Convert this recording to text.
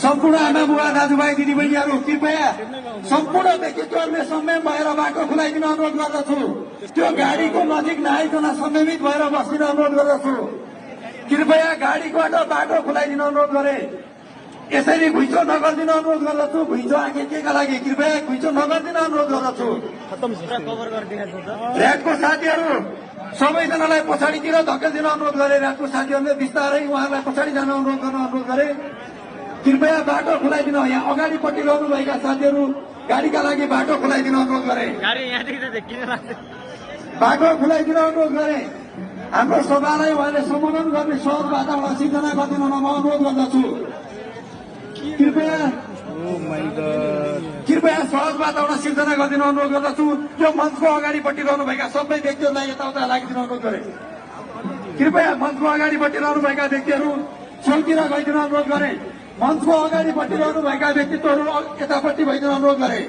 सम्पूर्ण आमा बुवा दाजुभाइ दिदीबहिनीहरू कृपया सम्पूर्ण व्यक्तित्वहरूले संयम भएर बाटो खुलाइदिन अनुरोध गर्दछु। त्यो गाडीको नजिक नआइकन संयमित भएर बस्दिन अनुरोध गर्दछु। कृपया गाडीबाट बाटो खुलाइदिन अनुरोध गरे। यसरी घुइँचो नगरिदिन अनुरोध गर्दछु। घुइँचो आके केका लागि कृपया घुइँचो नगरिदिन अनुरोध गर्दछु। ऱ्याटको साथीहरू सबैजनालाई पछाडितिर धकेल्दिन अनुरोध गरे। ऱ्याटको साथीहरूले बिस्तारै उहाँहरूलाई पछाडि जान अनुरोध गरे। कृपया बाटो खुलाइदिन। यहाँ अगाडिपट्टि रहनुभएका साथीहरू गाडीका लागि बाटो खुलाइदिन अनुरोध गरे। बाटो खुलाइदिन अनुरोध गरे। हाम्रो सभालाई उहाँले सम्बोधन गर्ने सहज वातावरण सिर्जना गरिदिन म अनुरोध गर्दछु। कृपया सहज वातावरण सिर्जना गरिदिन अनुरोध गर्दछु। यो मञ्चको अगाडिपट्टि रहनुभएका सबै व्यक्तिहरूलाई यताउता लागिदिन अनुरोध गरे। कृपया मञ्चको अगाडिपट्टि रहनुभएका व्यक्तिहरू छेउतिर गइदिन अनुरोध गरे। मञ्चको अगाडिपट्टि रहनुभएका व्यक्तित्वहरू यतापट्टि भइदिन अनुरोध गरे।